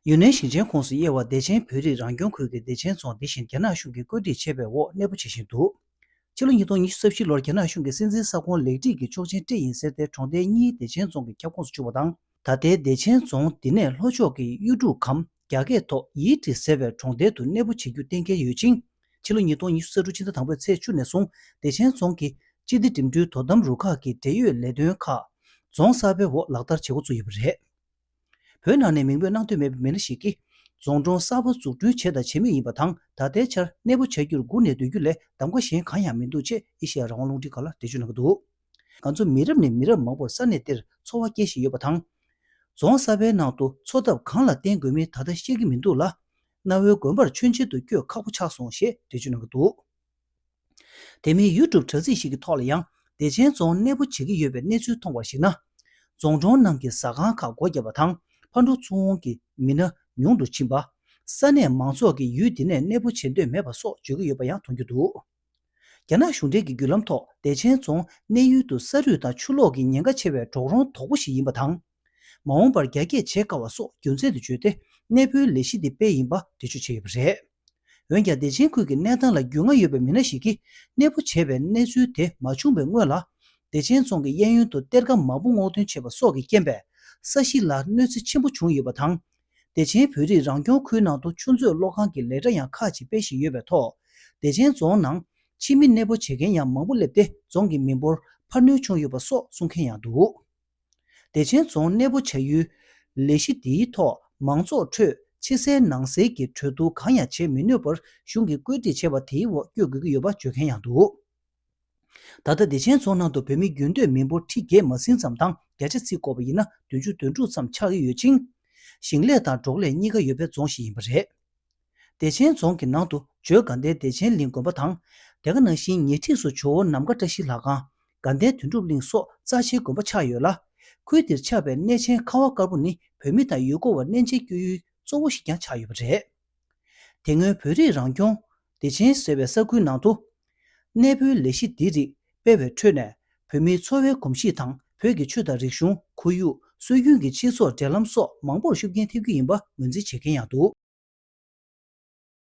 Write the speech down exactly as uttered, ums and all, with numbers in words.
ཡུན་ནན་ཞིང་ཆེན་ཁོངས་སུ་དབྱེ་བ་བདེ་ཆེན་བོད་རིགས་རང་སྐྱོང་ཁུལ་གྱི་བདེ་ཆེན་རྫོང་འདི་བཞིན་རྒྱ་ནག་གཞུང་གིས་བཀོད་སྒྲིག་བྱས་པའི་འོག་གནས་སྤོ་བྱེད་བཞིན་འདུག་ཕྱི་ལོ་ཉིས་སྟོང་ཉི་ཤུ་རྩ་བཞི་ལོར་རྒྱ་ནག་གཞུང་གིས་སྲིད་འཛིན་ས་ཁོངས་ལེགས་སྒྲིག་གི་ཆོག་མཆན་སྤྲད་ཡིན་ཟེར་ཏེ། གྲོང་རྡལ་གཉིས་བདེ་ཆེན་རྫོང་གི་ཁྱབ་ཁོངས་སུ་བཅུག་པ་དང་། ད་ལྟའི་བདེ་ཆེན་རྫོང་འདི་ནས་ལྷོ་ཕྱོགས་ཀྱི་གཡུ་འབྲུག་གམ་རྒྱ་སྐད་ཐོག་ཡི་ཏི་ཟེར་བའི་གྲོང་རྡལ་དུ་གནས་སྤོ་བྱེད་རྒྱུ་གཏན་འཁེལ་ཡོད་ཅིང་། ཕྱི་ལོ་ཉིས་སྟོང་ཉི་ཤུ་རྩ་དྲུག་ཕྱི་ཟླ་དང་པོའི་ཚེས་བཅུ་ནས་བཟུང་། བདེ་ཆེན་རྫོང་གི་སྤྱི་བདེ་འགྲིམ་འགྲུལ་དོ་དམ་རུ་ཁག་གི་འབྲེལ་ཡོད་ལས་དོན་ཁག་རྫོང་གསར་པའི་འོག་ལག་བསྟར་བྱེད་འགོ་བཙུགས་ཡོད་པ་རེད། བོད་ནང་ནས་མིང་འབོད་གནང་འདོད་མེད་པའི་མི་སྣ་ཞིག་གིས། རྫོང་གྲོང་གསར་པ་འཛུགས་སྐྲུན་བྱས་དང་བྱེད་མུས་ཡིན་པ་དང་། ད་ལྟའི་ཆར་གནས་སྤོ་བྱ་རྒྱུར་སྒུག་ནས་སྡོད་རྒྱུ་ལས་གདམ་ག་གཞན་གང་ཡང་མི་འདུག་ཅེས་ཨེ་ཤེ་ཡ་རང་དབང་རླུང་འཕྲིན་ཁང་ལ་འགྲེལ་བརྗོད་གནང་གི་འདུག་ང་ཚོ་མི་རབས་ནས་མི་རབས་མང་པོར་ས་གནས་འདིར་འཚོ་བ་སྐྱེལ་བཞིན་ཡོད་པ་དང་། རྫོང་གསར་པའི་ནང་དུ་འཚོ་ཐབས་གང་ལ་བརྟེན་དགོས་མིན་ད་ལྟ་ཤེས་ཀྱི་མི་འདུག་ལ། གནའ་བོའི་དགོན་པར་མཆོད་མཇལ་དུ་བསྐྱོད་ཁག་པོ་ཆགས་སོང་ཞེས་འགྲེལ་བརྗོད་གནང་གི་འདུག་དེ་མིན་ཡུ་ཊུབ་དྲ་ཚིགས་ཤིག་གི་ཐོག་ལ་ཡང་བདེ་ཆེན་རྫོང་གནས་སྤོ་བྱེད་ཀྱི་ཡོད་པའི་གནས་ཚུལ་མཐོང་བར་གཞིགས་ན། རྫོང་གྲོང་ནང་གི་ཟ་ཁང་ཁག་སྒོ་བརྒྱབ་པ་དང་། ཕར་འགྲོ་ཚུར་འོང་གི་མི་སྣ་ཉུང་དུ་ཕྱིན་པ། ས་གནས་མང་ཚོགས་ཀྱིས་ཡུལ་འདི་ནས་གནས་སྤོ་བྱེད་འདོད་མེད་པ་སོགས་བརྗོད་ཀྱི་ཡོད་པ་ཡང་མཐོང་རྒྱུ་འདུག་རྒྱ་ནག་གཞུང་འབྲེལ་གྱི་བརྒྱུད་ལམ་ཐོག་བདེ་ཆེན་རྫོང་གནས་ཡུལ་དུ་ས་རུད་དང་ཆུ་ལོག་གི་ཉེན་ཁ་ཆེ་བའི་གྲོག་རོང་དོག་པོ་ཞིག་ཡིན་པ་དང་། མ་འོངས་པར་རྒྱ་སྐྱེད་བྱེད་དཀའ་བ་སོགས་རྒྱུ་མཚན་དུ་བརྗོད་དེ། གནས་སྤོའི་ལས་གཞི་འདི་སྤེལ་ཡིན་པ་འགྲེལ་བརྗོད་བྱས་ཡོད་པ་རེད། འོན་ཀྱང་། བདེ་ཆེན་ཁུལ་གྱི་གནས་སྟངས་ལ་རྒྱུས་མངའ་ཡོད་པའི་མི་སྣ་ཞིག་གིས། གནས་སྤོ་བྱས་པའི་གནས་ཚུལ་དེ་མ་བྱུང་བའི་སྔོན་ལ། བདེ་ཆེན་རྫོང་གི་གཡས་གཡོན་དུ་གཏེར་ཁ་མང་པོ་སྔོག་འདོན་བྱས་པ་སོགས་ཀྱི་རྐྱེན་པས། ས་གཞི་ལ་གནོད་འཚེ་ཆེན་པོ་བྱུང་ཡོད་པ་དང་། བདེ་ཆེན་བོད་རིགས་རང་སྐྱོང་ཁུལ་ནང་དུ་ཆུ་མཛོད་གློག་ཁང་གི་ལས་གྲྭ་ཡང་ཁག་ཅིག་སྤེལ་བཞིན་ཡོད་པའི་ཐོག་བདེ་ཆེན་རྫོང་ནང་ཕྱི་མི་གནས་སྤོ་བྱེད་མཁན་ཡང་མང་པོ་སླེབས་ཏེ། རྫོང་གི་མི་འབོར་འཕར་སྣོན་བྱུང་ཡོད་པ་སོགས་གསུང་མཁན་ཡང་འདུག་བདེ་ཆེན་རྫོང་གནས་སྤོ་བྱ་ཡུལ་ལས་གཞི་འདིའི་ཐོག་མང་ཚོགས་ཁྲོད་ཕྱི་གསལ་ནང་གསལ་གྱི་གྲོས་བསྡུར་གང་ཡང་བྱེད་མི་ནུས་པར། གཞུང་གིས་བཀོད་སྒྲིག་བྱས་པ་དེའི་འོག་བསྐྱོད་དགོས་ཀྱི་ཡོད་པ་བརྗོད་མཁན་ཡང་འདུག་ད་ལྟ་བདེ་ཆེན་རྫོང་ནང་དུ་བོད་མི་རྒྱུན་སྡོད་མི་འབོར་ཁྲི་བརྒྱད་མ་ཟིན་ཙམ་དང་། བརྒྱ་ཆ་བརྩིས་དགོས་པ་ཡིན་ན་བདུན་ཅུ་དོན་དྲུག་ཙམ་ཆགས་ཀྱི་ཡོད་ཅིང་། ཞིང་ལས་དང་འབྲོག་ལས་གཉིས་ཀ་ཡོད་པའི་རྫོང་ཞིག་ཡིན་པ་རེད། བདེ་ཆེན་རྫོང་གི་ནང་དུ་ཇོ་དགའ་ལྡན་བདེ་ཆེན་གླིང་དགོན་པ་དང་། དེ་ག་ནང་བཞིན་ཉེ་འཁྲིས་སུ་ཇོ་བོ་ནམ་མཁའ་བཀྲ་ཤིས་ལྷ་ཁང་། དགའ་ལྡན་དོན་གྲུབ་གླིང་སོགས་རྩ་ཆེའི་དགོན་པ་ཆགས་ཡོད་ལ། ཁུལ་འདིར་ཆགས་པའི་གནས་ཆེན་ཁ་བ་དཀར་པོ་ནི་བོད་མི་དང་ཡུལ་སྐོར་བ་གནས་མཇལ་སྐྱོད་ཡུལ་གཙོ་བོ་ཞིག་ཀྱང་ཆགས་ཡོད་པ་རེད། དེ་སྔོན་བོད་རིགས་རང་སྐྱོང་བདེ་ཆེན་ཟེར་བའི་ས་ཁུལ་ནང་དུ། གནས་སྤོའི་ལས་གཞི་འདི་རིགས་སྤེལ་བའི་ཁྲོད་ནས། བོད་མིའི་འཚོ་བའི་གོམས་གཤིས་དང་། བོད་ཀྱི་ཆོས་དང་རིག་གཞུང་། ཁོར་ཡུག་སྲོལ་རྒྱུན་གྱི་སྤྱི་ཚོགས་འབྲེལ་ལམ་སོགས་མང་པོར་ཤུགས་རྐྱེན་ཐེབས་རྒྱུ་ཡིན་པ་ངོས་འཛིན་བྱེད་མཁན་ཡང་འདུག